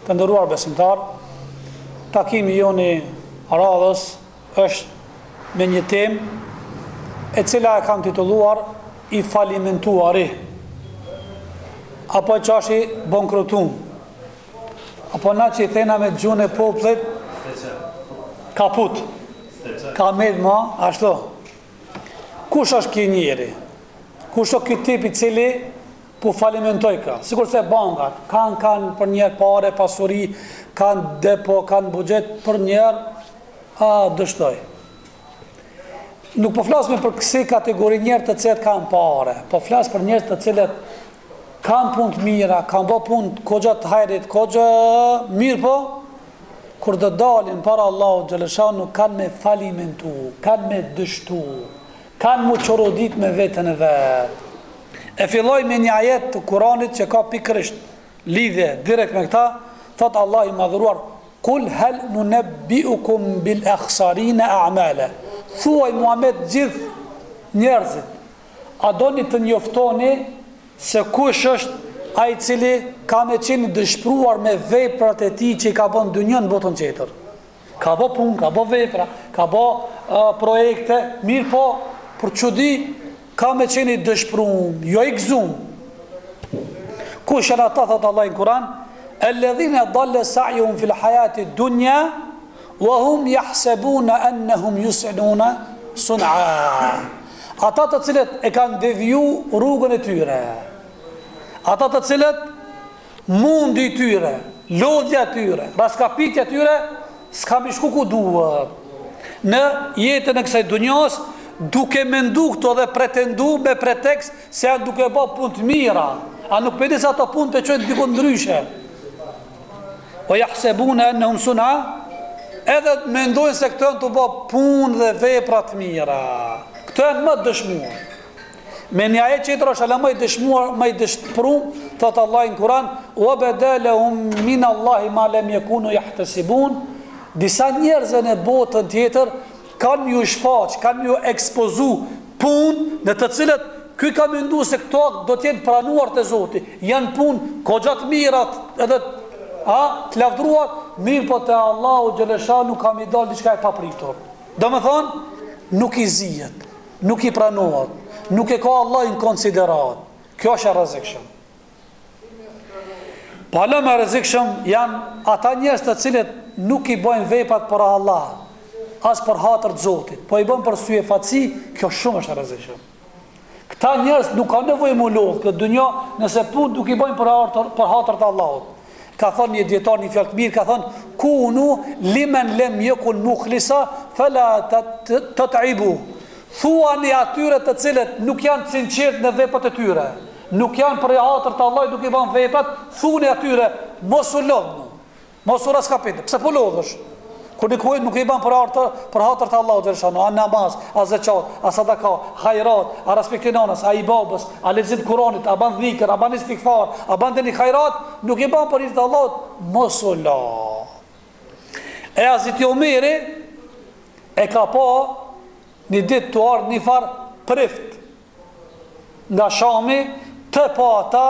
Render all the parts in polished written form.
Të nderuar besimtarë, takimi jonë i radhës është me një temë e cila e kam titulluar i falimentuari apo që është i bankrotum apo na që i thena me gjuhën e popullit kaput ka met ma ashtu kush është ky njeri kush është ky tip i cili Po falimentojka, sikurse bankat, kanë kanë përnjëherë pare, pasuri, kanë depo, kanë buxhet, përnjëherë, a, dështoj. Nuk po flasmi për kësi kategori njerëz të cilët kanë pare, po flas për njerëz të cilët kanë punë të mira, kanë bo punë koxha të hajrit, koxha mirë po, kur do dalin para Allahut xheleshanuhu, nuk kanë me falimentu, kanë me dështu, Kanë m'u çorodit me veten e vet. E filloj me një ajet të Kuranit që ka pikërisht lidhje direkt me këta, thotë Allahu i madhëruar, Kul hel nunebbiukum bil akhsarine a'mala. Thuaj Muhammed gjithë njerëzit, a doni të njoftoni se kush është ai i cili ka me qenë i dëshpëruar me veprat e tij që i ka bën n'dynja në botën tjetër. Ka bo punë, ka bo vepra, ka bo uh, projekte, mirëpo, për çudi, ka me qenë i dëshprum, jo i gëzum. Kush janë ata, thotë Allahu në Kuran, Elledhine dalle sa'juhum fil hajati dunja, wa hum jahsebune ennehum juhsinune sun'a. Ata të cilët e kanë deviju rrugën e tyre, ata të cilët Mundi i tyre, lodhja e tyre, raskapitja e tyre s'ka me shku ku duhet. Në jetën e kësaj dunjas, duke mendu këto dhe pretendu me pretekst se janë duke bë punë të mira, a nuk pe di se ato punë të çojnë diku ndryshe. Wa jahsebune ennehum sun'a, edhe mendojnë se këto janë tu bë punë dhe vepra të mira. Këto janë më të dëshmuar. Me një ajet tjetër është ala më i dëshmuar, më i dëshpërum, thotë Allahu në Kur'an, "Wa bada lahum min Allahi ma lam yakunu yahtasibun." Disa njerëzve në botën tjetër kanë m'ju shfaq, kanë m'ju ekspozu punë në të cilët ky ka mendu se këto do të jenë pranuar te Zoti. Janë punë koxha të mira edhe a të lavdruar, mirëpo te Allahu xheleshanuhu ka me i dal diçka e papritur. Domethënë, nuk i zihet. Nuk i pranohet, nuk e ka Allahu në konsideratë. Kjo është e rrezikshëm. Po hala më e rrezikshëm janë ata njerëz të cilët nuk i bëjnë veprat për Allah, as për hatër të Zotit, po i bëjnë për syefaqësi, kjo shumë është e rrezikshëm. Këta njerëz nuk kanë nevojë m'u lodh këtë dynja nëse punë nuk i bëjnë për hatër për hatër të Allahut. Ka thënë një dietar një fjalë të mirë, ka thënë kunu limen lem jekun mukhlisa fela tut'ibu. Thuani atyre të cilët nuk janë të sinqertë në veprat e tyre, nuk janë për hatër të Allahut duke i bën veprat, thuni atyre mos u lodhnu. Mos u raskapit. Pse po lodhesh? Kur nuk nuk i bën për hatër, për hatër të Allahut xheleshanuhu, a namaz, a zeqat, a sadaka, hajrat, a respektin nanës, a i babës, a lexim Kuranit, a ban dhikr, a ban istigfar, a ban ndonjë hajrat, nuk i bën për hir të Allahut, mos u lodh. E Hazreti Omeri e ka pa një ditë tu ardhë një farë prift nga Shami të pa ata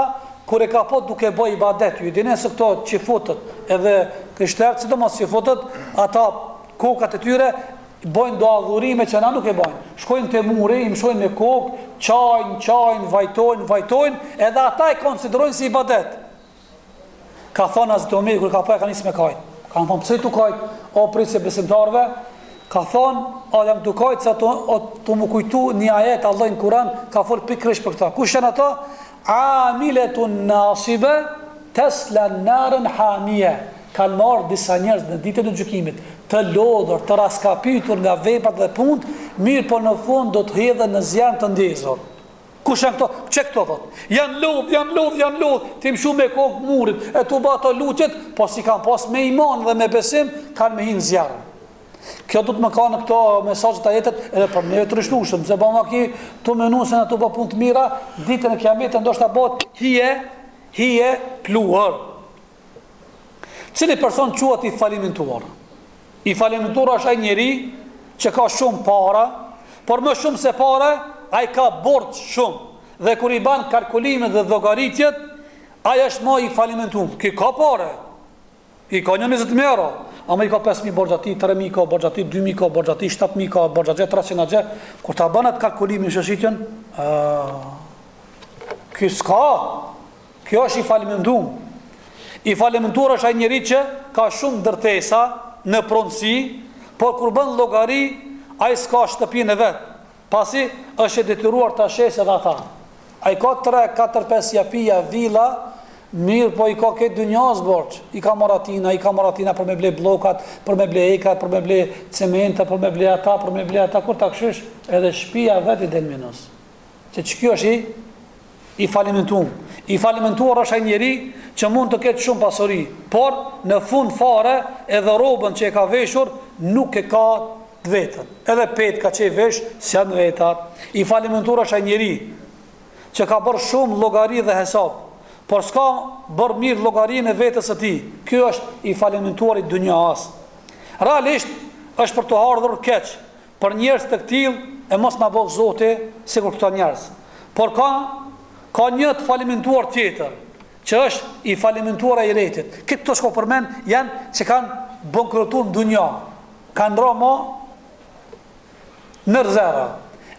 kur e ka pa duke bo ibadet, ju dini se këto çifutët edhe krishterët, sidomos çifutët, ata kokat e tyre bojnë do adhurime që na nuk e bojnë. Shkojnë te muri, i mshojnë me kokë, qajnë, qajnë, vajtojnë, vajtojnë, edhe ata e konsiderojnë si ibadet. Ka thonë Hazreti Omeri, kur ka pa e ka nisë me kajt. Ka thonë, pse tu kajt, o prijës i besimtarve? Ka thonë, o jam tu kajt, se tu, o, tu m'u kujtu një ajet Allahu në Kuran, ka folë pikërisht për këta. Kush janë ato? Amiletun nasibe, tesla naren hamije. Kanë me ardhë disa njerëz në ditën e gjykimit, të lodhur, të raskapitur nga veprat dhe punët, mirëpo në fund do të hedhen në zjarm të ndezur. Kush janë këto? Qe këto thot. Janë lodh, janë lodh, janë lodh, tu i mshu me kokë murit, e tu ba ato lutjet, po s'i kanë pas me iman dhe me besim, kanë me hi në zjarr. Kjo do të me kanë këto mesazhet ajetet edhe për neve të trishtueshëm, se bën vaki tu menu se na tu bë punë të mira, ditën e kiametit ndoshta bëhet hije, hije pluhur. Cili person quhet i falimentuar? I falimentuar është ai njeri që ka shumë para, por më shumë se para, ai ka borxh shumë. Dhe kur i ban kalkulimet dhe llogaritjet, ai është më i falimentuar. Ky ka pare. I ka një 20.000 euro, ama i ka 5.000 borxh atij, 3.000 ka borxh atij, 2.000 ka borxh atij, 7.000 ka borxh atje, 300 atje. Kur ta bën atë kalkulimin shoshitjen, ky s'ka. Kjo është i falimentum. I falimentuar është ai njeri që ka shumë ndërtesa në pronësi, por kur bën llogari, ai s'ka shtëpinë e vet, pasi është i detyruar ta shesë edhe ata. Ai ka 3, 4, 5 japia, villa, mirëpo i ka krejt dynjas borxh. I ka marrë atina, i ka marrë atina për me ble bllokat, për me ble ekrat, për me ble cementa, për me ble ata, për me ble ata, kur ta kshysh, edhe shpia vet i del minus. Që që kjo është i, i falimentum. I falimentuar është ai njeri që mund të ketë shumë pasuri, por në fund fare edhe rrobën që e ka veshur nuk e ka të vetën. Edhe petka që i vesh, s'janë vetat. I falimentuar është ai njeri që ka bërë shumë llogari dhe hesap, por s'ka bërë mirë llogarinë e vetes së tij. Ky është i falimentuar i dynjas. Realisht është për të ardhur keq për njerëz të këtillë e mos na bëftë Zoti sikur këta njerëz. Por ka ka një të falimentuar tjetër, që është i falimentuar i ahiretit. Këto çka përmend janë që kanë bankrotu në dunja. Kanë ra mo nër zero.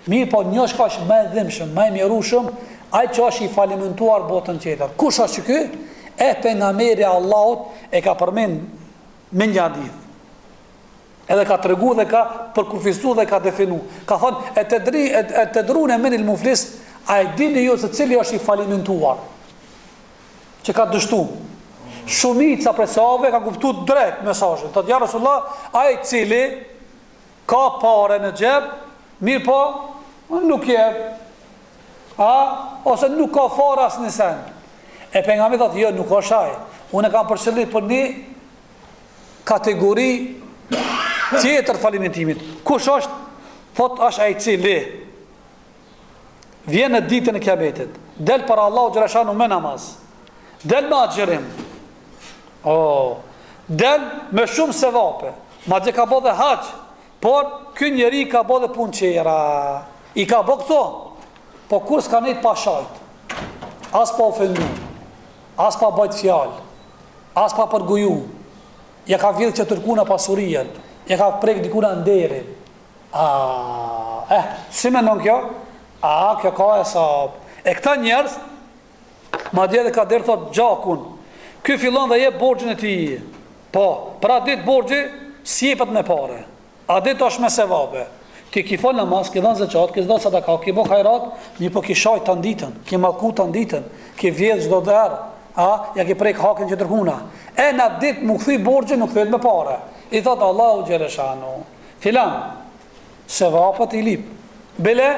Mirëpo një çka është më e dhimbshëm, më e mjerushëm, ai që është i falimentuar botën tjetër. Kush është ky? E pejgamberi i Allahut e ka përmend me një hadith. Edhe ka tregu dhe ka përkufizu dhe ka definu. Ka thonë, e tedri, e, e tedrune menil muflis, a e dini ju se cili është i falimentuar? Që ka dështu. Shumica prej sahabëve ka kuptu drejt mesazhin. Thotë, ja Resulullah, ai cili ka pare në xhep, mirëpo, nuk jep, a, ose nuk ka fare asnjë sen. E pejgamberi thotë, jo, nuk është ai. Unë e kam për qëllim për një kategori tjetër falimentimit. Kush është? Thot është ai i cili vjen në ditën e Kiametit, del para Allahu xheleshanuhu me namaz, del me agjërim. Oh, del me shumë sevape, madje ka bo dhe haxh, por ky njeri ka bo dhe punë tjera. I ka bo këto, po kurrë s'ka nejt pa shajt, as pa ofendu, as pa bajt fjalë, As pa përgoju, ja ka vjedh tjetërkuna pasurinë, ja ka prek dikuna nderin. A, eh, si mendon kjo? A, kjo ka hesap. E këta njerëz, madje edhe ka derdh thot gjakun. Ky fillon dhe jep borxhin e tij. Po, për atë ditë borxhi s'jepet me pare. Atë ditë është me sevape. Ti ki fal namaz, ki dhënë zeqat, ki dhënë sadaka, ki bo hajrat, mirëpo ki shajt tanë ditën, ki mallku tanë ditën, ki vjedh çdo herë, a, ja ki prek hakin tjetërkuna. E në atë ditë m'u kthy borxhi, nuk kthehet me pare. I thot Allahu xheleshanu, filan, sevapet i lip. Bile,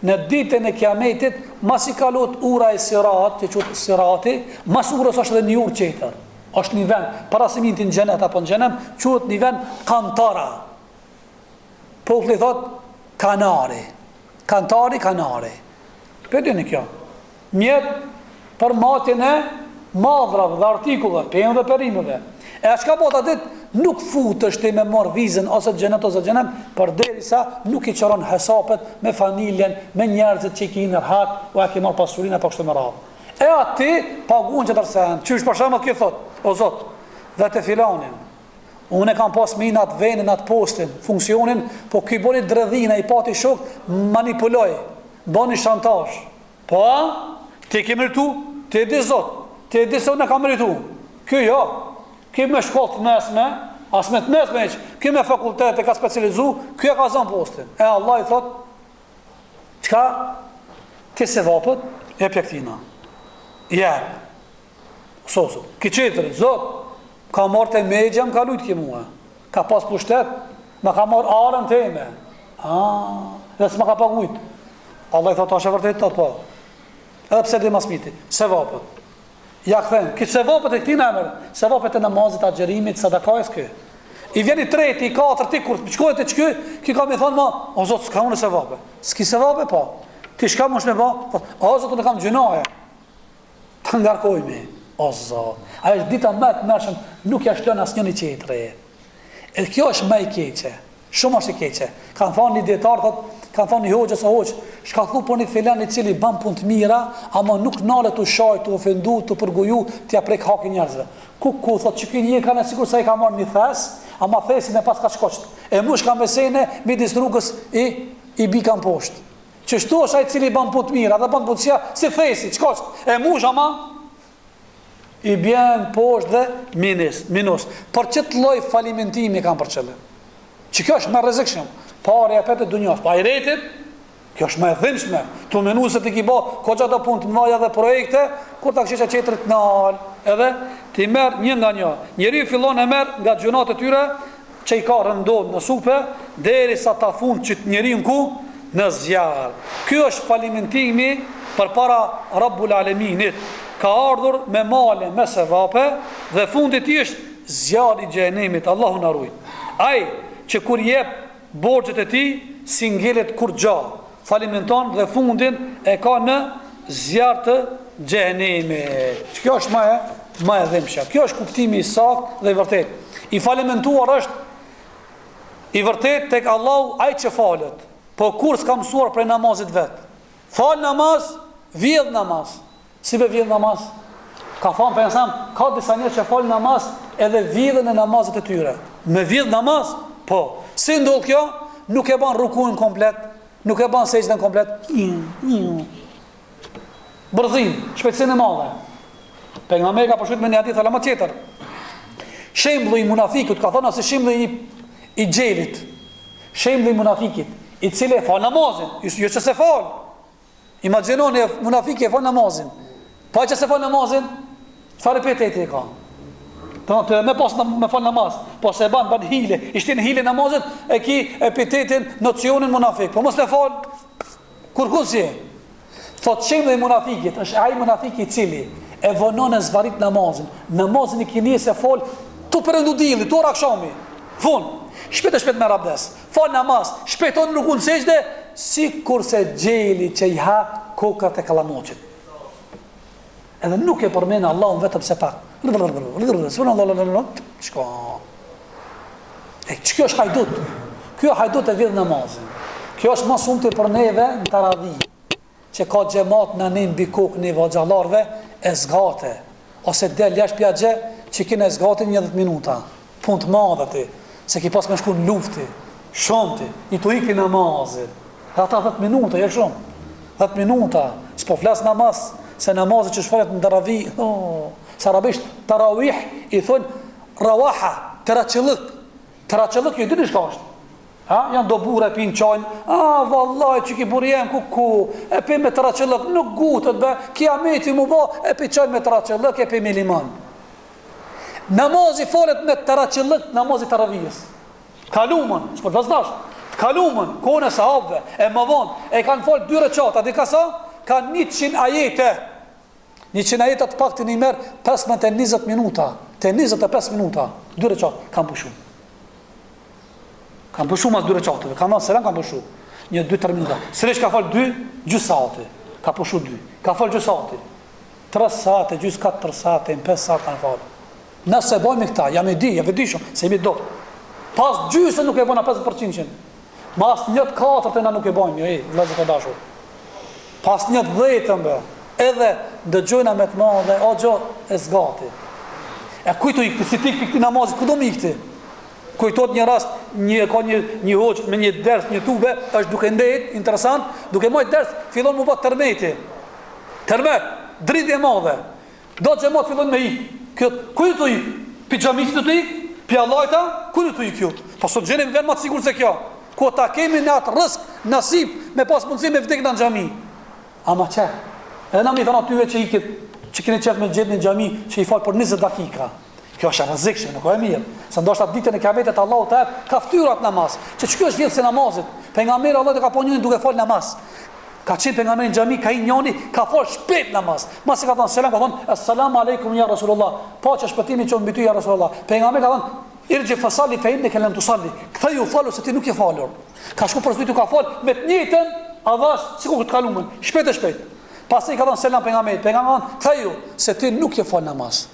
në ditën e kiametit, masi kalohet ura e sirat, që quhet sirati, mas urës është edhe një urë tjetër. Është një vend, para se me hi ti në xhenet apo në xhenem, quhet një vend Kantara. Populli thot Kanari. Kantari, Kanari. Po e dini kjo. Mjet për matjen e mallrave dhe artikullave, pemëve dhe perimeve. E a çka bohet atë ditë, nuk futesh ti me marr vizën ose xhenet ose xhenem, përderisa nuk i qëron hesapet me familjen, me njerëzit që i ki nër hak, o e ki marr pasurinë apo kështu me radhë. E aty paguan qetër sen. Qysh për shembull ky thot, o Zot, vete filanin. Unë e kam pas me atë venin, atë postin, funksionin, po ky boni dredhina, i pati shok, manipuloi, boni shantazh. Po, ti ke meritu, ti e di Zot, ti e di se unë e kam meritu. Ky jo, ky me shkollë të mesme, as me të mesme hiç, ky me fakultet e ka specializu, ky e ka zënë postin. E Allah i thot, Çka? Ti sevapet, jepja këtina. Jep. Sosu. Ky qetri, zot, ka marrë te mexha, më ka lujtë ky mua. Ka pas pushtet, më ka marrë arën teme. A, dhe s'ma ka pagujt. Allah i thotë, është e vërtetë, thotë, po. Edhe pse di mas miti, sevapet. Ja kthen, ky sevapet e këtij emër, sevapet e namazit, agjërimit, sadakajës ky. I vjen i treti, i katërti, kur të shkojë te ky, ky ka me thonë ma, o Zot, s'kam unë sevape. S'ki sevape po. Ti çka mush me bë? Po, o Zot, unë kam gjynahe. Ta ngarkojmë. O Zot, ajo është dita më e tmerrshme, nuk ja shlon asnjëri tjetri. E kjo është më e keqe. Shumë është e keqe. Kanë thonë një dietar thotë. Kanë thonë një hoxhës, o hoxhë, çka thu për një filan i cili ban punë të mira, ama nuk nalet tu shajt, tu ofendu, tu përgoju, t'ja prek hakin njerëzve. Ku ku thotë që ky njeri ka sikur se ai ka marrë një thes, ama thesin e paska shkoqt. E mushka me sene midis rrugës i i bikan poshtë. Qështu është ai i cili ban punë të mira dhe ban punë të këqija si thesi, shkoqt. E mush ama i bjen poshtë dhe minus, minus. Për qëtë lloj falimentimi kanë për qëllim. Që kjo është më rrezikshëm. Parja e petë dunjas, po ahiretit, kjo është më e dhimbshme. Tu menu se ti ki bo koxha do punë të mëdha dhe projekte, kur ta kqyrsh tjetrit nal, edhe ti merr një nga një. Njeriu fillon e merr nga gjynahet e tyre që i ka rëndon në supe, derisa ta fun qit njeriun ku në zjarr. Ky është falimentimi përpara Rabbul Aleminit. Ka ardhur me male, me sevape dhe fundi i tij është zjarri i xhehenemit, Allahu na rujt. Ai që kur jep borxhet e tij, s'i ngelet kurrgja, falimenton dhe fundin e ka në zjarr të xhehenemit. Kjo është më e më e dhimbshmja. Kjo është kuptimi i saktë dhe i vërtetë. I falimentuar është i vërtetë tek Allahu ai që falet, po kurrë s'ka mësuar prej namazit vet. Fal namaz, vjedh namaz. Si be vjedh namaz? Ka thonë pejgamberi, ka disa njerëz që falin namaz edhe vjedhin në namazet e tyre. Me vjedh namaz? Po. Si ndodh kjo? Nuk e ban rukun komplet, nuk e ban sexhden komplet. Bërzin, shpejtësinë e madhe. Pejgamberi ka përshkruar me një hadith hala më tjetër. Shembulli i munafikut ka thonë si shembulli i i gjelit. Shembulli i munafikit, i cili e fal namazin, jo që s'e fal, Imagjinoni munafiki e fal namazin. Po ai që s'e fal namazin, çfarë epiteti e ka? Do të me pas me fal namaz, po s'e ban ban hile, i shtin hile namazit, e ki epitetin nocionin munafik. Po mos me fal kurrkush si. Thot shembulli i munafikit, është ai munafiki i cili e vonon e zvarrit namazin. Namazin e ikindisë e fal tu perëndu dielli, tu ra akshami. Fund. Shpejt e shpejt merr abdes. Fal namaz, shpejton ruku n'sexhde, sikurse gjeli që i ha kokrrat e kallamoqit. Edhe nuk e përmend Allahun vetëm se pak. Shko. E që kjo është hajdut? Kjo hajdut e vjedh namazin. Kjo është ma s'shumti për neve në taravi. Që ka xhemat në ne mbi kokë neve hoxhallarëve e zgate ose del jashtë pja gje që kena e zgati një 10 minuta punë të madhe ti se ki pas me shku në luftë ti shumë ti i tu ik namazit dhe ata 10 minuta jo shumë 10 minuta s'po flas namaz se namazi që shfalet në taravi oh, se arabisht tarawih i thonë rawaha teraçillëk teraçillëk ju dini çka është Ha, janë do burra e pinë çajin, a, vallaj, që ki burri jem, ku ku, e pi me traçillëk, nuk ngutet be, kiameti mu bo, e pi çajin me traçillëk, e pi me limon. Namazi falet me traçillëk, namazi taravisë. T'kalumën, s'po të tash, të kalumën, kohën e sahabëve, e më vonë, e kanë falë dy reqate, a di ka sa? Ka 100 ajete, 100 ajete të paktën i merr 15 e 20 minuta, te 25 minuta, dy reqate, kanë pushu. Kanë pushu mas dy reqateve, kanë dhënë selam, kanë pushu. Një, dy, tre minuta. Sërish ka fal dy, gjysë sahati. Ka pushu dy. Ka fal gjysë sahati. Tre sahate, gjysë, katër sahate, në pesë sahate kanë falë. Na s'e bojmë këta, jam e di, jam e di shumë, se jemi dobët. Pas gjysë nuk e bojmë 50%. Mas një të katërt e na nuk e bojmë, jo, ej, vëllezër të dashur. Pas një të dhjetën be, edhe ndëgjojna me të madhe, o gjo, e zgati. E kujt tu ikë, si ti ikë këtij namazit, ku do me ikë ti? Kujtohet një rast, një ka një një hoxhë me një ders një tube, është duke ndejt, interesant, duke majt ders, fillon mu bë tërmeti. Tërmet, dridhje e madhe. Do xhemat fillon me ik. Kjo ku je tu ik? Pi xhamisë tu ik? Pi Allahut a? Ku je tu ik ju? Po sot gjeni vend më të sigurt se kjo. Ku ta kemi në atë rrësk, nasip, me pas mundësi me vdek në xhami. Ama çe? Edhe na mi thonë atyve që ikit, që keni qef me gjetë një xhami që i fal për 20 dakika. Kjo është e rrezikshme, nuk është e mirë. Se ndoshta ditën e kiametit Allahu ta jep ka fytyra atë namaz. Që kjo është vjedhës e namazit. Pejgamberi Allahu e ka pa njërin duke fal namaz. Ka qenë pejgamberi në xhami, ka hi njoni, ka fal shpejt namaz. Masi ka thënë selam, ka thënë esselamu alejkum ja Rasulullah. Paqja shpëtimi qoftë mbi ty ja Rasulullah. Pejgamberi ka thënë irxhi fa salli fa inneke lem tusalli. Kthehu falu se ti nuk je falur. Ka shku për së dyti ka fal me të njëjtën avash sikur të kalumen, shpejt e shpejt. Pastaj ka thënë selam pejgamberit. Pejgamberi ka thënë kthehu se ti nuk je fal namaz.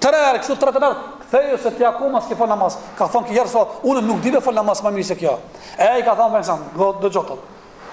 Tre herë kështu tre herë, kthehu se ti akoma s'ke fal namaz. Ka thënë ky ja Rasulullah, unë nuk di me fal namaz më mirë se kjo. E i ka thënë pejgamberi, do dëgjo.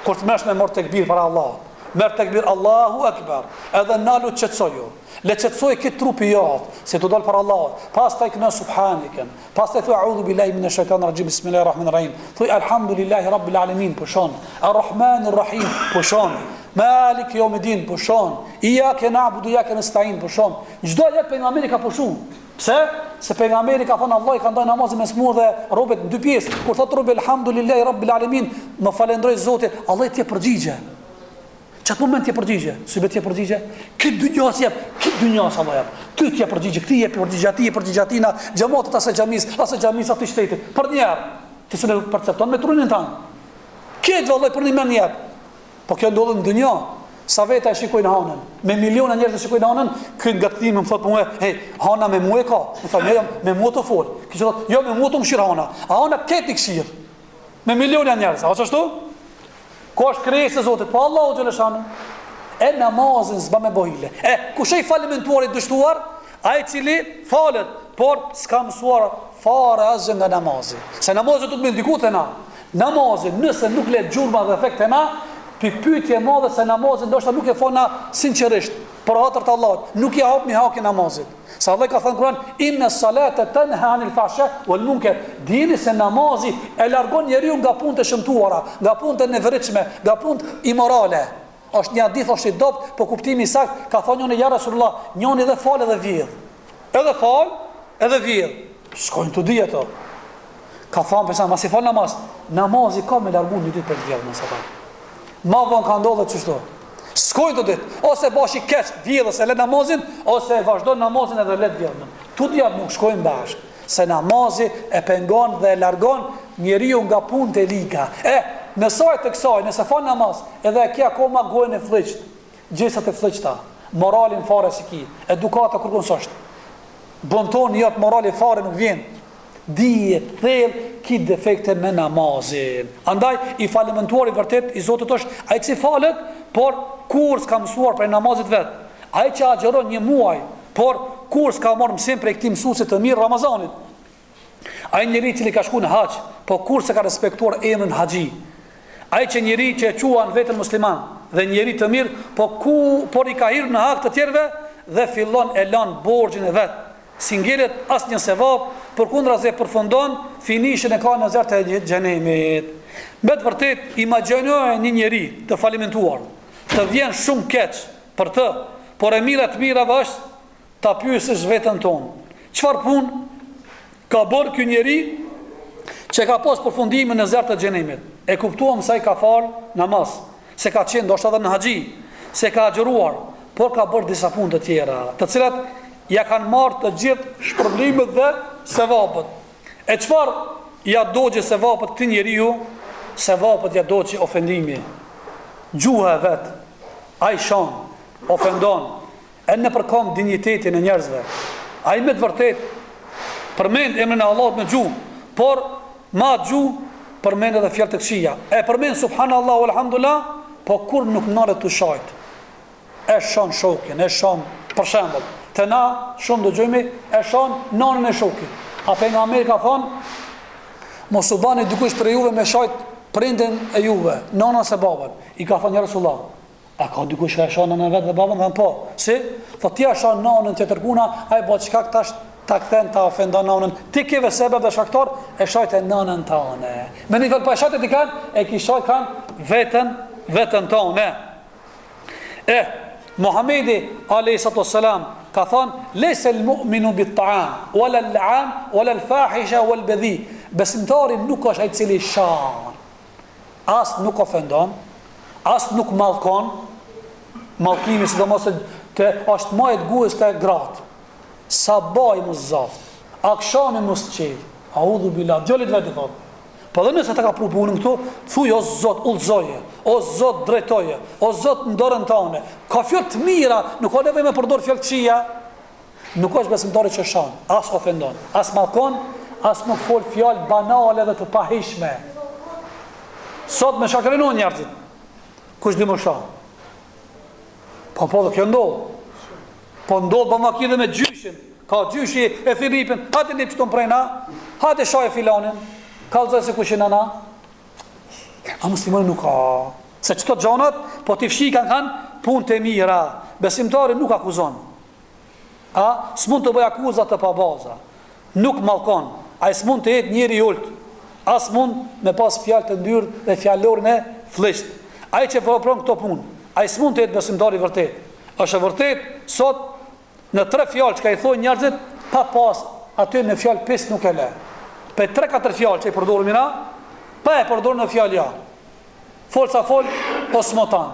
Kur të merresh me marr tekbir para Allahut, merr tekbir Allahu Akbar, edhe nalu qetësoju. Le qetësohet krejt trupi jot, se tu dal para Allahut. Pastaj këno subhaneken. Pastaj thuaj a'udhu billahi minash shaitanir rajim, bismillahir rahmanir rahim. Thuaj alhamdulillahi rabbil alamin, pushon. Arrahmanir rahim, pushon. Malik yawmiddin, pushon. Iyyaka na'budu iyyaka nasta'in, pushon. Çdo ajet pejgamberi ka pushu. Pse? Se pejgamberi ka thënë Allahu ka nda namazin mes mua dhe robit në dy pjesë. Kur thotë robi elhamdulillahi rabbil alamin, më falënderoi Zoti, Allahu të jep përgjigje. Qat moment të jep përgjigje, si të jep përgjigje? Krejt dynjas jep, krejt dynjas Allah jep. Ty të jep përgjigje, këtij jep përgjigje, atij jep përgjigje, atij na xhamatit asaj xhamisë, asaj xhamisë atij shtetit. Përnjëherë, ti s'e percepton me trunin tënd. Krejt vallahi për një mend jep. Po kjo ndodh në dynja. Sa veta e shikojnë hanën? Me miliona njerëz e shikojnë hanën, ky nga kthimi më thotë mua, "Hey, hana me mua e ka." Më thonë, "Jo, jo, me mua të fol." Ky thotë, "Jo, me mua të m'kshir hana." A hana këtë i kshir? Me miliona njerëz, a është ashtu? Ku është krijesë e Zotit? Po Allahu xheleshanuhu. E namazin s'ba me bo hile. E kush është i falimentuar i dështuar? Ai i cili falet, por s'ka mësuar fare asgjë nga namazi. Se namazi duhet me ndiku te na. Namazi, nëse nuk le gjurma dhe efekt te na, pikëpyetje e madhe se namazin ndoshta nuk e falna sinqerisht, për hatër të Allahut, nuk ia japmi hakin namazit. Se Allah ka thënë në Kur'an, "Inna salata tanha 'anil fahsha wal munkar." Dijeni se namazi e largon njeriun nga punët e shëmtuara, nga punët e neveritshme, nga punët imorale. Është një hadith është i dobët, po kuptimi i saktë ka thënë njëri ja Rasulullah, njëri edhe fal edhe vjedh. Edhe fal, edhe vjedh. Shkojnë të dy ato. Ka thënë pejgamberi, masi fal namaz, namazi ka me largu një ditë prej të vjedhmes ato. Ma vonë ka ndodhur qështu. S'shkojnë të dytë, ose bahesh i keq vjedhës e le namazin, ose e vazhdon namazin edhe le të vjedhmen. Të dyja nuk shkojnë bashkë, se namazi e pengon dhe e largon njeriun nga punët e liga. E, në sajë të kësaj, nëse fal namaz, edhe e ke akoma gojën e flliqtë, gjestat e flliqta, moralin fare s'i ki, edukata kurrkun s'është. Bontoni jot morali fare nuk vjen. Dihet thellë ki defekte me namazin. Andaj i falimentuari vërtet i Zotit është ai që falet, por kurrë s'ka mësuar prej namazit vet. Ai që agjëron një muaj, por kurrë s'ka marrë mësim prej këtij mësuesi të mirë Ramazanit. Ai njeri i cili ka shku në haxh, po kurrë s'e ka respektuar emrin haxhi. Ai që njeri që e quan veten musliman dhe njeri të mirë, po ku por i ka hyrë në hak të tjerëve dhe fillon e lan borxhin e vet. S'i ngelet asnjë sevap, përkundrazi përfundon finishin e ka në zjarr të xhenemit. Me të vërtetë, imagjinoje një njeri të falimentuar, të vjen shumë keq për të, por e mira e të mirave është ta pyesësh veten tonë. Çfarë punë ka bërë ky njeri që ka pas përfundimin në zjarr të xhenemit? E kuptuam se ai ka fal namaz, se ka qenë ndoshta edhe në haxhi, se ka agjëruar, por ka bërë disa punë të tjera, të cilat ja kanë marrë të gjithë shpërblimet dhe sevapet. E çfarë ja dogji sevapet këtij njeriu? Sevapet ja dogji ofendimi. Gjuha e vet, ai shan, ofendon, e nëpërkamb dinjitetin e njerëzve. Ai me të vërtetë përmend emrin e Allahut me gjuhë, por me atë gjuhë përmend edhe fjalë të këqija. E përmend subhanallahu alhamdulillah, po kur nuk nalet tu shajt. E shan shokin, e shan për shembull, te na shumë dëgjojmë e shan nanën e shokit. A pejgamberi ka thonë mos u bani dikush prej juve me shajt prindin e juve, nanën ose babën. I ka thonë ja Resulullah, A ka dikush që e shan nënën vet dhe babën? Thanë po. Si? Tho ti e shan nënën tjetërkuna, ai bëhet shkak tash ta kthen ta ofendon nënën. Ti ke ve sebeb dhe shkaktar, e shajte nënën tane. Me një fjalë pa e shajte dikan, e ki shajt kan veten, veten tane. E Muhamedi alayhi salatu wassalam ka thënë lejse al mu'minu bit ta'an wala al la'an wala al fahisha wal badhi. Besimtari nuk është ai i cili shan As nuk ofendon, as nuk mallkon, mallkimi sidomos te është ma e gjuhës te gratë. Sabahi mos zaft, akshami mos çel. Audhu billah, djalit vet i thot. Po edhe nëse ta ka pru punën këtu, thuj o Zot, udhëzoje, o Zot drejtoje, o Zot në dorën tane. Ka fjalë të mira, nuk ka nevojë me përdor fjalë të këqija. Nuk është besimtari që shan, as ofendon, as mallkon, as nuk fol fjalë banale dhe të pahijshme. Sot me çka krenohen njerëzit. Kush di më sha? Po po dhe kjo ndodh. Po ndodh po ma dhe me gjyshin. Ka gjyshi e thirr nipin, hajde nip qëtu mprena, hajde shaje filanin, kallzoj se kush jena na. A muslimani nuk ka. Se qëto gjonat, po t'i fshi kanë kanë punë të mira. Besimtari nuk akuzon. A, s'mund të bëjë akuza të pabaza. Nuk mallkon. Ai s'mund të jetë njeri i ulët. As mund me pas fjalë të ndyrë dhe fjalorin e flliqtë. Ai që vepron këto punë, ai s'mund të jetë besimtar i vërtetë. Është e vërtetë, sot në tre fjalë çka i thonë njerëzit, pa pas aty një fjalë pis nuk e le. Pe tre katër fjalë që i përdorim na, pa e përdor një fjalë ja. Fol sa fol, po s'motan.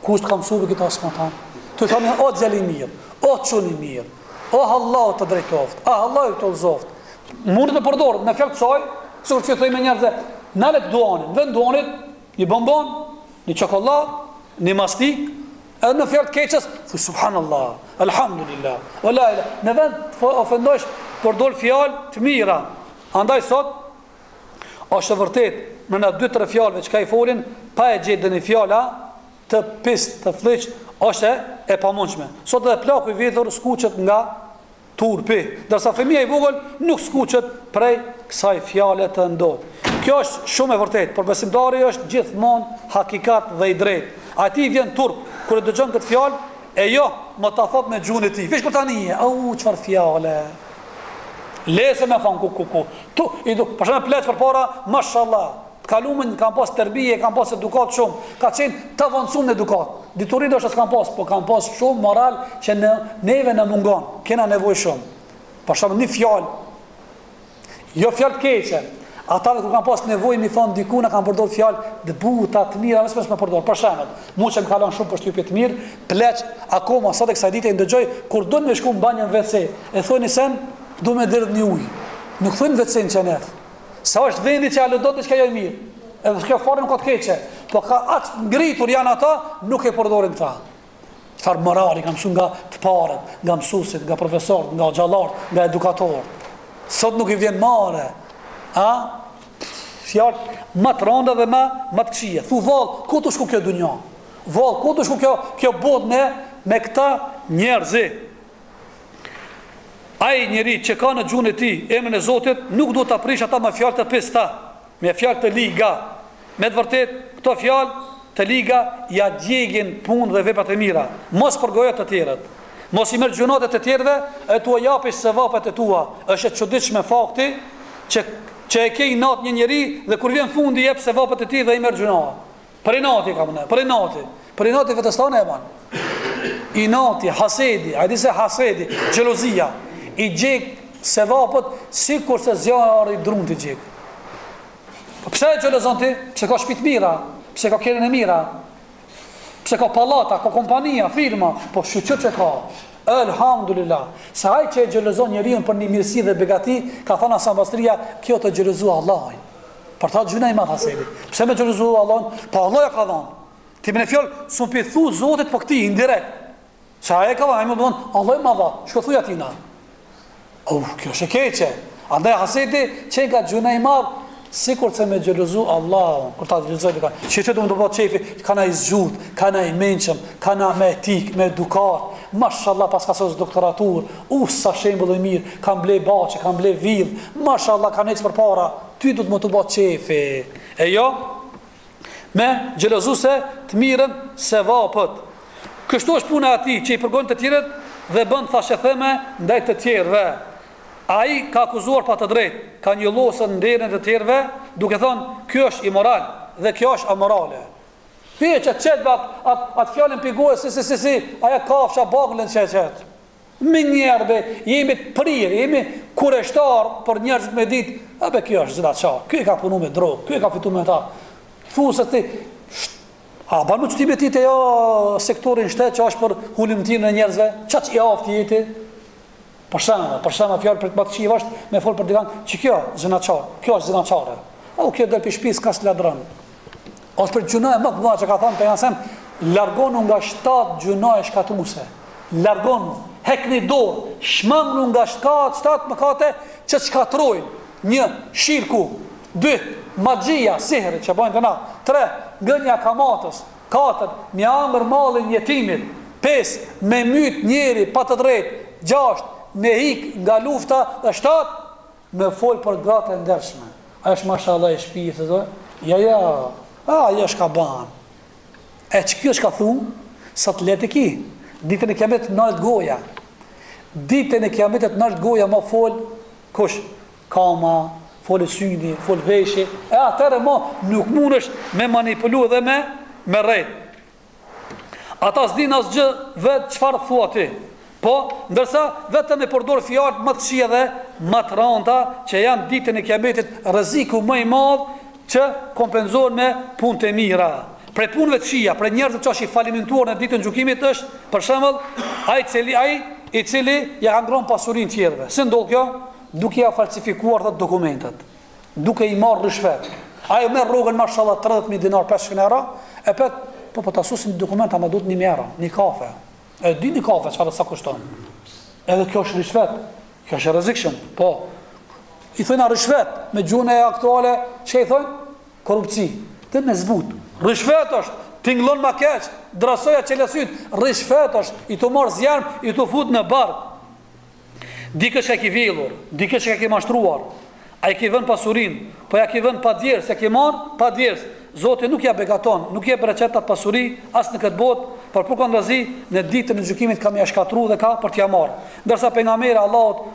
Kush të ka mësu be këta s'motan? Të thonë o djalë i mirë, o çun i mirë, o Allahu të drejtoft, a Allahu të udhëzoft. Mund të përdor në fjalë kësaj, sikur që thojmë njerëzve, nalet duanin, vend duanit, një bonbon, një çokollatë, një mastik, edhe në fjalë të keqes, thuj subhanallah, alhamdulillah, wa la ilaha, në vend të ofendosh, përdor fjalë të mira. Andaj sot Është e vërtetë, mrena dy tre fjalëve çka i folin, pa e gjetë ndonjë fjalë të pistë, të flliqtë, është e, e pamundshme. Sot edhe plaku i vjetër skuqet nga turpi, ndërsa fëmija i vogël nuk skuqet prej kësaj fjale të ndotë. Kjo është shumë e vërtetë, por besimtari është gjithmonë hakikat dhe i drejtë. Atij i vjen turp kur e dëgjon këtë fjalë, e jo, më ta thot me gjuhën e tij. Veç kur ta nije, au çfarë fjale. Lese me thonë ku ku ku. Tu i du, për shembull pleq përpara, mashallah. Të kalumen kanë pas terbije, kanë pas edukat shumë, ka qenë të avancuar në edukat. Dituri ndoshta s'kan pas, po kanë pas shumë moral që në neve na mungon. Kena nevojë shumë. Për shembull një fjalë Jo fjalë të keqe. Ata kur kanë pas nevojë mi thon diku na kanë përdorur fjalë të buta, të mira, vetëm me përdor. Për shembull, mua që më ka lënë shumë përshtypje të mirë, pleq akoma sot e kësaj dite i ndëgjoj kur don me shku në banjë në WC, e thonë sen du me derdh një ujë. Nuk thonë WC në qenef. Se është vendi që aludon diçka jo e mirë. Edhe kjo fare nuk ka të keqe, po ka aq ngritur janë ata, nuk e përdorin këta. Çfarë morali kam mësu nga të parët, nga mësuesit, nga profesorët, nga hoxhallarët, nga edukatorët. Sot nuk i vjen marre. A? Fjalë më të rënda dhe më më të këqija. Thu vallë, ku të shku kjo dunja? Vallë, ku të shku kjo kjo botë me me këta njerëz? Ai njeri që ka në gjuhën e tij emrin e Zotit, nuk duhet ta prish ata me fjalë të pista, me fjalë të liga. Me të vërtetë, këto fjalë të liga ia djegin punë dhe veprat e mira. Mos përgojo të tjerët. Mos i merr gjynahet e të tjerëve e t'ua japish sevapet e tua. Është e çuditshme fakti që që e ke inat një njeri dhe kur vjen fundi i jep sevapet e tij dhe i merr gjynahet. Për inati e ka më, për inati. Për inati vetes tane e ban. Inati, hasedi, a di se hasedi, xhelozia, i djeg sevapet sikurse zjarri drunt i djeg. Po pse e xhelozon ti? Pse ka shtëpi të mira? Pse ka kerrin e mira? Pse ka pallata, ka kompania, firma? Po shyqyr që ka. Elhamdulillah. Se ai që e xhelozon njeriun për një mirësi dhe begati, ka thënë Hasan Basria, kjo tu xhelozu Allahin. Për ta gjynah i madh hasedi. Pse me xhelozu Allahun? Po Allahu ja ka dhënë. Ti me një fjalë, s'un pi thu Zotit po këtij indirekt. Se ai e ka dhënë, ai më dhon, Allahu ma dha. Shko thuj atina. Oh, kjo është e keqe. Andaj hasedi qenka gjynah i madh, sikurse me xhelozu Allahun, kur ta xhelozoj dikon. Që që du me të bëhet qefi, kana i zgjut, kana i mençëm, kana me etik, me edukat. Mashallah paska sos doktoratur. U sa shembull i mirë, kam ble bahçe, kam ble villë. Mashallah kanë ecë përpara. Ty du të më të bëhet qefi. E jo, me xhelozu se të mirën sevapet. Kështu është puna e atij që i përgon të tjerët dhe bën thashetheme ndaj të tjerëve. Ai ka akuzuar pa të drejtë, ka njollosur nderin e të tjerëve, duke thënë, ky është imoral dhe kjo është amorale. Ti e që qet at, at, at fjalën pi gojës si si si si, aja kafsha bagëlën që e qet. Menjëherë be, jemi të prirë, jemi kureshtar për njerëzit me ditë, a be kjo është zinaqar, ky e ka punu me drogë, ky e ka fitu me ta. Thu se ti, a banu që ti me ti të jo sektorin shtet që është për hulumtimin e njerëzve, qaq i aftë je ti? Për shembull, për shembull fjalë për të më të është me fol për dikan, që kjo zinaqar, kjo është zinaqare. O kjo del pi shtëpisë ka s'ladron. Është për gjynahe më të mëdha që ka thënë pejgamberi, largonu nga shtatë gjynahe shkatërruese. Largonu, hekni dorë, shmangnu nga shtatë shtatë mëkate që të shkatërrojnë. Një, shirku, dy, magjia, sihri që bëjnë te na. Tre, ngrënia e kamatës. Katër, me ia hangër mallin jetimit. Pesë, me myt njeri pa të drejtë. Gjashtë, me hik nga lufta dhe shtatë, Me fol për gratë e ndershme. Ajo është mashallah e shtëpisë, do? Ja ja. A ajo çka ban. E që kjo çka thu, sot lehtë e ki, ditën e kiametit nalet goja. Ditën e kiametit nalet goja, ma fol, kush? Kama, fol syni, fol veshi, e atëherë ma nuk mundesh me manipulu dhe me, me rrejt. Ata s'dinë asgjë vetë çfarë thua ti. Po, ndërsa vetëm e përdor fjalët më të këqija dhe më të rënda që janë ditën e Kiametit rreziku më i madh që kompenzohen me punë të mira. Prej punëve të këqija, prej njerëzve që është i falimentuar në ditën e gjykimit është, për shembull, ai cili ai i cili ja ka ngrënë pasurinë tjerëve. Si ndodh kjo? Duke ja falsifikuar thotë dokumentet. duke i marrë ryshfet. Ai merr rrogën mashallah 30000 dinar 500 euro, e pet, po po ta sosim dokumenta më duhet 1000 euro, një kafe. E di një kafe çfarë sa kushton. Edhe kjo është ryshfet. Kjo është e rrezikshëm. Po. I thonë ryshfet me gjuhën e aktuale, çka i thonë? Korrupsi. Të me zbut. Ryshfet është, tingëllon ma keq, drasoja çela syt, ryshfet është, je tu marr zjarm, je tu fut në bark. Dikë që e ki vjedhur, dikë që e ki mashtruar, a i ki vënë pasurinë, po ja ki vënë pa djersë, ja ki marrë pa djersë. Zoti nuk ja begaton, nuk jep bereqet atë pasuri as në këtë botë, por përkundrazi në ditën e gjykimit ka me ja shkatërru dhe ka për t'ja marrë. Ndërsa pejgamberi i Allahut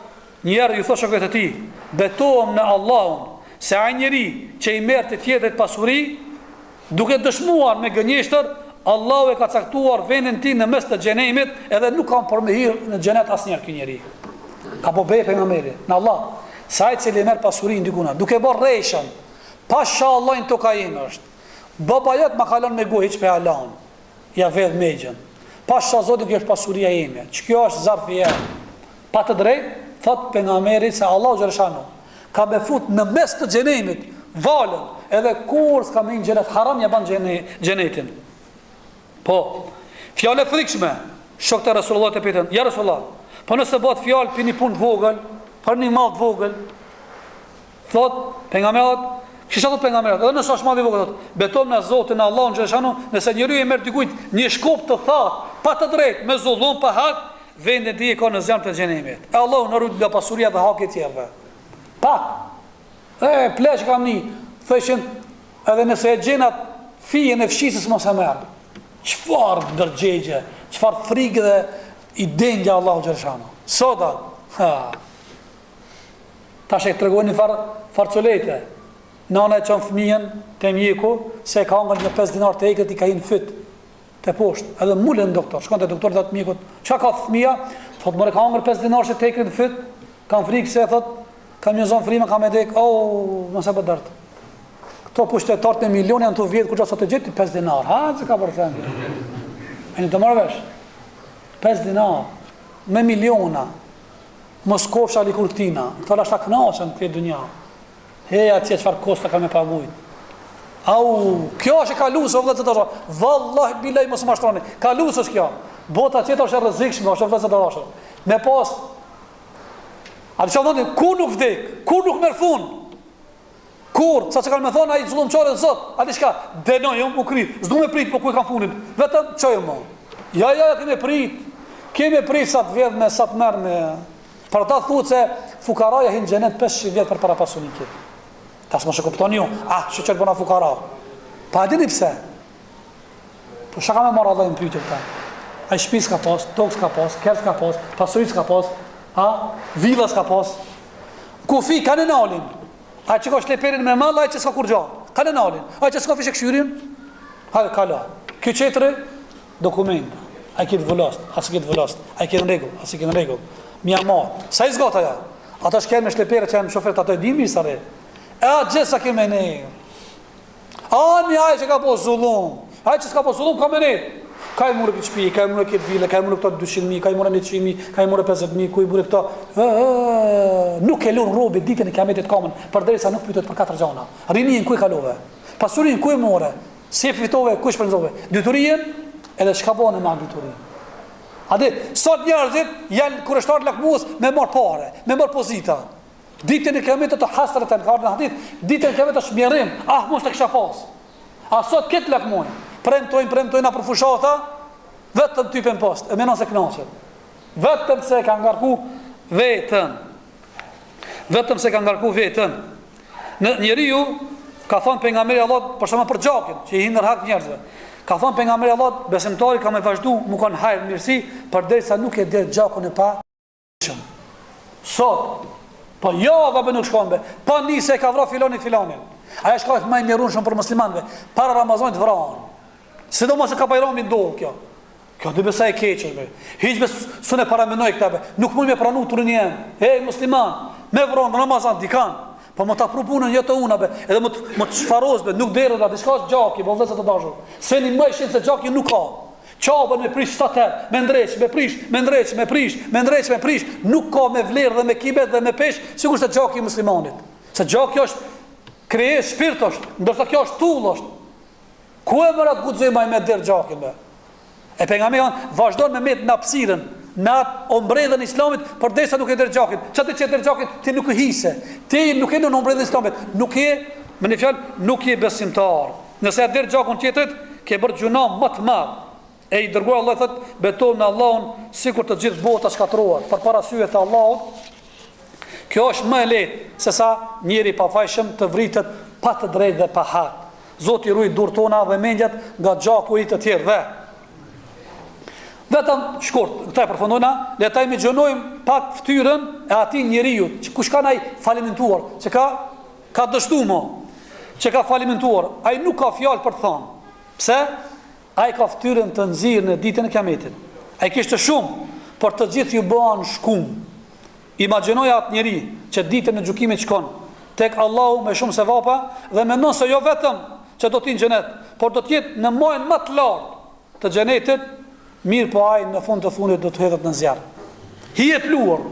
një herë ju thotë shokëve të tij, betohem në Allahun se ai njeri që i merr të tjetrit pasuri, Duke dëshmuar me gënjeshtër, Allahu e ka caktuar vendin tij në mes të xhenemit, edhe nuk ka për me hyrë në xhenet asnjëherë ky njeri. Ka bo be pejgamberi, në Allah, se ai cili merr pasurinë dikuna, duke bërë rrejshëm, pasha Allahin toka ime është. Baba jot ma ka lënë me gojë hiç pe Allahun. Ja vedh mexhën. Pasha Zotin kjo është pasuria ime. Që kjo është zarfi jem. Pa të drejtë, thot pejgamberi se Allahu xheleshanuhu ka me fut në mes të xhenemit valën, edhe kurrë s'ka me hi n'xhenet haram ja ban xhenetin. Po, fjalë e frikshme, shokët e Resulullahit e pyetën, ja Resulullah, po nëse bëhet fjalë për një punë të vogël, për një mall të vogël, thot pejgamberi, Çka thot pejgamberi, edhe nëse është mall i vogël thot, betohem në Zotin, në Allahun xheleshanuhu, nëse njeriu i merr dikujt një shkop të thatë, pa të drejtë, me zullum, pa hak, Vendin e tij e ka në zjarm të xhenemit. E Allahu na rujt nga pasuria dhe haki i tjerëve. Pak. E pleq kam ni, thëshin edhe nëse e gjen atë fijen e fshisës mos e merr. Çfarë ndërgjegje, çfarë frikë dhe i dendja Allahu xheleshanuhu. Sot, ha. Tash e tregojnë një farë farcolete. Nana e çon fëmijën te mjeku se e ka hangër një 5 dinar të egrit i ka hi n'fyt. Te poshtë, edhe mulen doktor, shkon te doktori thotë mjekut, çka ka fëmija? Thot more ka hangër 5 dinarë të egrit në fyt, kam frikë se thot ka me zonë frima, ka me dek, oh, mos e bë dert. Këto pushtetarët me milion janë tu vjedh kurgjo sot të gjeti 5 dinar. Ha, se ka për thënë. E një të marrë vesh. 5 dinar me miliona. Mos kofsha likur këtina. Këto lashta kënaqen këtë dynja. Hej atje çfarë kosto ka me pagujt. Au, kjo është e kaluese o vëllezër të dashur. Vallahi billahi mos u mashtroni. Kaluese është kjo. Bota tjetër është e rrezikshme, është vëllezër të dashur. Me pas A të thonë, kur nuk vdek, kur nuk merr fund. Kur, sa që kanë me thonë, ai zullumqari Zot, a di çka, dënojmë, u kry, s'du me prit, po ku e kam fundin, vetëm çojmë mo. Ja, ja, ja, kemi prit, kemi prit sa të vjedh me, sa të merr me, Për ata thuhet se fukaraja hin xhenet 500 vjet përpara pasunikit. Tash mos e kuptoni ju, ah, shyqyr bëna fukara. Pa e dini pse? Po çka ka me marrë Allahu në pyetje këta? Ai shtëpi s'ka pas, tokë s'ka pas, kerr s'ka pas, pasuri s'ka pas, ha, villa s'ka pas. Kufi kanë nalin. Ai që ka shleperin me mall, ai që s'ka kurrgjë. Kanë nalin. Ai që s'ka fishek shyrin, hajde kalo. Ky tjetri Dokumenta, a i ke të vulost, a s'i ke të vulost, a i ke në rregull, a s'i ke në rregull. Mja marr. Sa i zgat ajo? Ata shkojnë me shlepere që janë shoferët ato e dinë mirë sa re. E atë gjithë sa kemi ne. A një ai që ka bo zullum, ai që s'ka bo zullum ka me ne. Ka i mure këtë shtëpi, ka i mure këtë vilë, ka i mure këto 200.000, ka i mure 100.000, ka i mure 50.000, ku i mure këto. Ë, nuk e lun robi ditën e kiametit kamën, përderisa nuk pyetet për katër gjana. Rinin ku e kalove? Pasurinë ku e more? Si e fitove, ku e shpenzove? Diturinë, edhe çka bone me atë dituri? A di, sot njerëzit janë kureshtar lakmues me marr pare, me marr pozita. Ditën e kiametit të hasreten, ka ardhur në hadith, ditën e kiametit është mjerim, ah mos të kisha pas. A sot këtë lakmojnë, premtojnë, premtojnë nëpër fushata, vetëm typen post, e menon se kënaqet. Vetëm se ka ngarku veten. Vetëm se ka ngarku veten. Në njeriu ka thënë pejgamberi Allah për shembull për gjakin, që i hyn në hak njerëzve. Ka thonë pejgamberi i Allahut, besimtari ka me vazhdu me kon hajr mirësi, përderisa nuk e derdh gjakun e pafajshëm. Sot, po java be nuk shkon be, pa ni se e ka vra filani filanin. Ajo çka është më e mjerueshme për muslimanëve, para Ramazanit vrahen. Sidomos se ka Bajrami ndodh kjo. Kjo dy be sa e keq është be. Hiç be s'un e paramenoj këta be. Nuk mund me pranu truni jem. Ej musliman, me vra në Ramazan dikan. Po me ta pru punën jo të una be, edhe me të, me të shfaros be, nuk derdhet a diçka është gjaki, po vëllezër të dashur. Seni më i shenjtë se gjaki nuk ka. Qabën me prish shtatë herë, me ndreq, me prish, me ndreq, me prish, me ndreq, me prish, nuk ka me vlerë dhe me kimet dhe me peshë, sikurse gjaki i muslimanit. Se gjaki është krijesë, shpirt është, ndërsa kjo është tullë është. Ku e mëra guxoj ma me derdh gjakin be? E pejgamberi han vazhdon me met në hapësirën, në atë ombrellën e islamit, përderisa nuk e derdh gjakin. Qaty që e derdh gjakin, ti nuk e hise. Ti nuk je në ombrellën e islamit, nuk je, me një fjalë, nuk je besimtar. Nëse e derdh gjakun tjetrit, ke bërë gjynah më të madh. E i dërguari i Allahut thotë, betohem në Allahun, sikur të gjithë bota shkatërrohet përpara syve të Allahut, Kjo është më e lehtë sesa njeri i pafajshëm të vritet pa të drejtë dhe pa hak. Zoti ruaj duart tona dhe mendjet nga gjaku i të tjerëve. Vetëm shkurt, këtë e përfundojna, le ta imagjinojmë pak fytyrën e atij njeriu, që kush kanë ai falimentuar, që ka ka dështuar mo, që ka falimentuar, ai nuk ka fjalë për të thënë. Pse? Ai ka fytyrën të nxirë në ditën e Kiametit. Ai kishte shumë, por të gjithë ju bëhen shkum. Imagjinoje atë njeri që ditën e gjykimit shkon tek Allahu me shumë sevapa dhe mendon se jo vetëm që do të hyjë në xhenet, por do të jetë në majën më të lartë të xhenetit, mirëpo ai në fund të fundit do të hedhet në zjarr. Hije pluhur,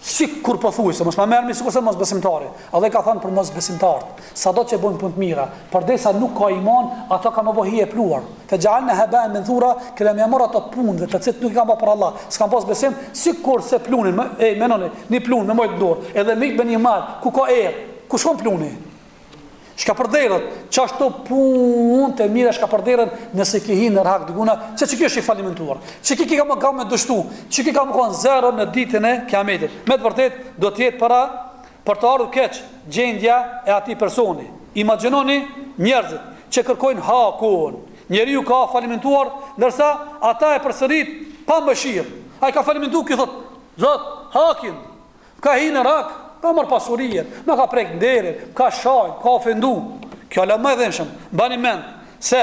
Sikur pothuajse, mos ma merrni sikurse mosbesimtari. Allahu ka thënë për mosbesimtarët, sado që bëjnë punë të mira, përderisa nuk ka iman, ato kanë me bo hije pluhur. Fe xhealna hebaen menthura, kena me marr ato punë të cilat nuk i kanë bërë për Allah, s'kan pas besim, sikurse plunin, e menoni, një pluhun me majt n'dorë, edhe me ik me një mal, ku ka erë, ku shkon pluni? Shkapërderdhet, qashtu punët e mira shkapërderdhen nëse ke hi në hak dikuna, që që kjo është i falimentuar, që ki ka më ka me dështu, që ki ka me konë zero në ditën e kiametit. Me të vërtet, do të jetë para për të ardhur keq gjendja e atij personi. Imagjinoni njerëzit që kërkojnë hakun. Njeriu ka falimentuar, ndërsa ata e përsërit pa mëshirë. Ai ka falimentuar, ky thot, Zot, hakin, Ka hi në hak, ka marrë pasurien, më ka prek nderin, ka shaj, ka ofendu. Kjo la më e dhimshëm. Mbani mend se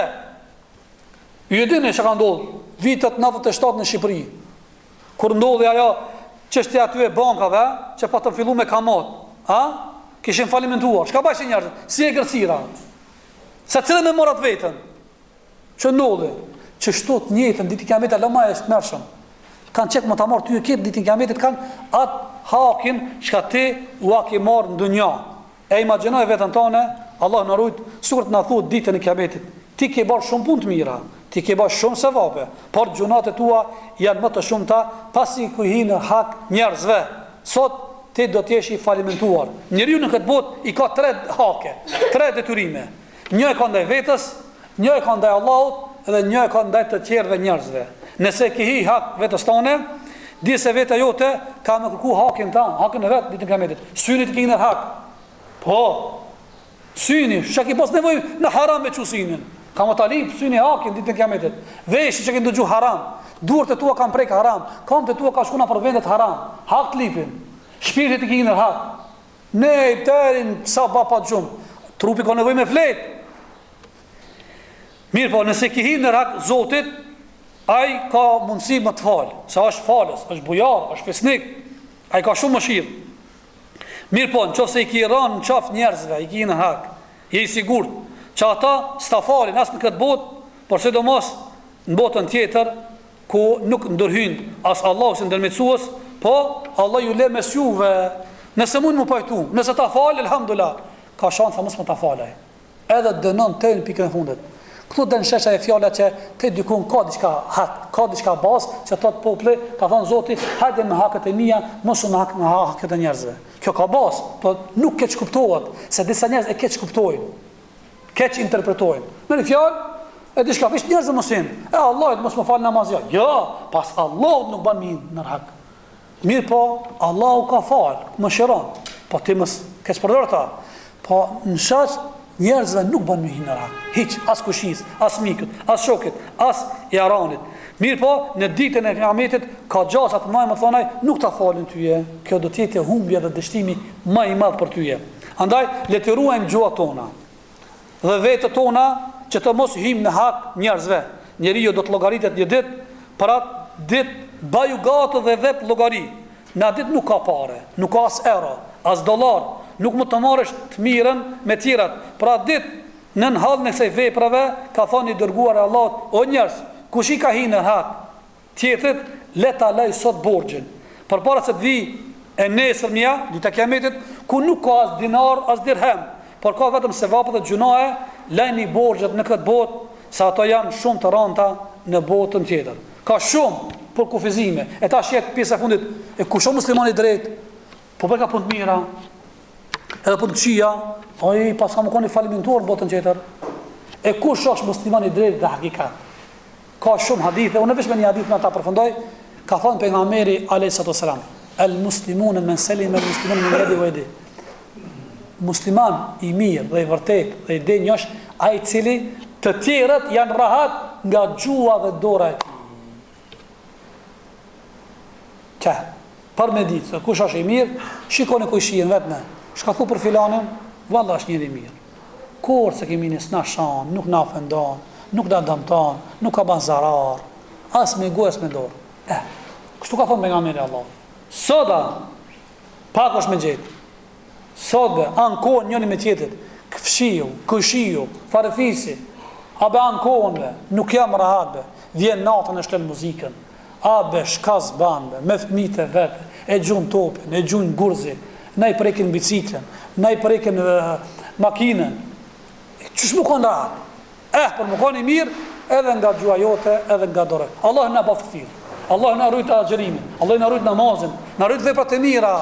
ju e dini çka ka ndodhur vitet 97 në Shqipëri. Kur ndodhi ajo çështja aty e bankave, që patën fillu me kamot, a? Kishin falimentuar. Çka bajshin njerëzit? Si egërsira. Secili me marr t'vetën. Që ndodhi? Qështu të njëjtën ditën e kiametit hala ma e tmerrshëm. Kanë qef me ta marrë ty e këtë ditën e kiametit kanë atë hakin çka ti ua ke marrë në dunja. E imagjinoj veten tane, Allah na rujt, sikur të na thuhet ditën e kiametit, ti ke bërë shumë punë të mira, ti ke bërë shumë sevape, por gjynahet e tua janë më të shumta pasi ke hi në hak njerëzve. Sot ti do të jesh i falimentuar. Njeriu në këtë botë i ka tre hake, tre detyrime. Një e ka ndaj vetes, një e ka ndaj Allahut dhe një e ka ndaj të tjerëve njerëzve. Nëse ke hi hak vetes tane, di se vetja jote ka me kërku hakin tan, hakin e vet ditën e kiametit. Synit i ke hi në hak. Po. Syni, çka ke pas nevojë në haram me çu synin. Ka me ta lyp syni hakin ditën e kiametit. Veshi që ke ndëgju haram, duart e tua kanë prek haram, kamët e tua kanë shku nëpër vendet haram. Hak të lipin. Shpirtit i ke hi në hak. Ne deri n'sabah pa gjumë. Trupi ka nevojë me flet. Mirëpo, nëse ki hi në hak Zotit, ai ka mundësi me të falë, se është falës, është bujar, është fisnik, ai ka shumë mëshirë. Mirëpo, në qoftë se i ki ranë në qafë njerëzve, i ki hi në hak, je i sigurt, që ata s'ta falin as në këtë botë, por sidomos në botën tjetër, ku nuk ndërhyn as Allahu si ndërmjetësues, po Allah ju le mes juve, nëse mund mu pajtu, nëse ta fal, elhamdulillah, ka shansa mos me ta fal ai. Edhe dënon deri në pikën e fundit. Këtu del n'shesh ajo fjala që te dikun ka diçka hak, ka diçka bazë që thot populli, ka thënë Zoti, hajde me haket e mia, mos u me hak me haket e njerëzve. Kjo ka bazë, po nuk keqkuptohet, se disa njerëz e keqkuptojnë. Keqinterpretojnë. Me një fjalë, e diçka veç njerëzve mos hin. E Allahut mos më fal namaz jo. Jo, pas Allahut nuk ban me hi në hak. Mirëpo, Allahu ka fal, mëshiron. Po ti mos keqpërdor ta. Po në shash. Njerëzve nuk bën me hi në hak, hiç, as kojshisë, as mikut, as shokit, as jaranit. Mirëpo, në ditën e kiametit, ka gjasa të mëdha me thonë ai, nuk ta falin tyje, kjo do të jetë humbja dhe dështimi më i madh për tyje. Andaj, le të ruajmë gjuhët tona dhe vetët tona që të mos hyjmë në hak njerëzve. Njeriu do të llogaritet një ditë, për atë ditë baju gati dhe jep llogari. Në atë ditë nuk ka pare, nuk ka as euro, as dollar, nuk mund të marrësh të mirën me tjerat. Për atë ditë, nën hallin e kësaj veprave, ka thënë i dërguari i Allahut, o njerëz, kush i ka hi në hak tjetrit, le ta lajë sot borxhin, përpara se të vijë e nesërmja, dita e Kiametit, ku nuk ka as dinar, as dirhem, por ka vetëm sevape dhe gjynahe, lajni borxhet në këtë botë, se ato janë shumë të rënda në botën tjetër. Ka shumë përkufizime. E tash jet pjesa e fundit, e kush është musliman i drejtë? Po për ka punë të mira, edhe punë të këqija, ai paska me kon i falimentuar në botën tjetër. E kush është musliman i drejtë dhe hakikat? Ka shumë hadithe, unë veç me një hadith me ta përfundoj, ka thënë pejgamberi alayhi salatu wasalam, el muslimun men selim el muslimun min yadi wa yadi. Musliman i mirë dhe i vërtetë dhe i denjë është ai i cili të tjerët janë rahat nga gjuha dhe dora e tij. Që, për me ditë se kush është i mirë, shikoni kojshinë vetme. Çka thu për filanin? Valla është njeri i mirë. Kurrë s'e kemi ni s'na shan, nuk na ofendon, nuk na dëmton, nuk ka ban zarar, as me gojë as me dorë. Eh, kështu ka thonë pejgamberi i Allahut. Sot a, Pak është me gjetë. Sot be, ankohen njëni me tjetrit. Fshiu, kojshiu, farefisi. A be ankohen be, nuk jam rahat be. Vjen natën e shton muzikën. A be, shka s'ban be, me fëmijët e vet, e gjun topin, e gjun gurzin, na i prekin biciklën, na i prekin makinën. Qysh me kon rahat? Eh, për me kon i mirë, edhe nga gjuha jote, edhe nga dora. Allahu na bëftë të tillë. Allahu na rujt agjërimin, Allahu na rujt namazin, na rujt veprat e mira.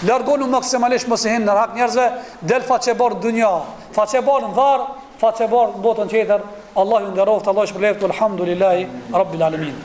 Largonu maksimalisht mos i hin në hak njerëzve, del faqebardhë në dunja, faqebardhë në varr, faqebardhë në botën tjetër. Allahu ju nderoftë, Allahu ju shpërbleftë, alhamdulillahi rabbil alamin.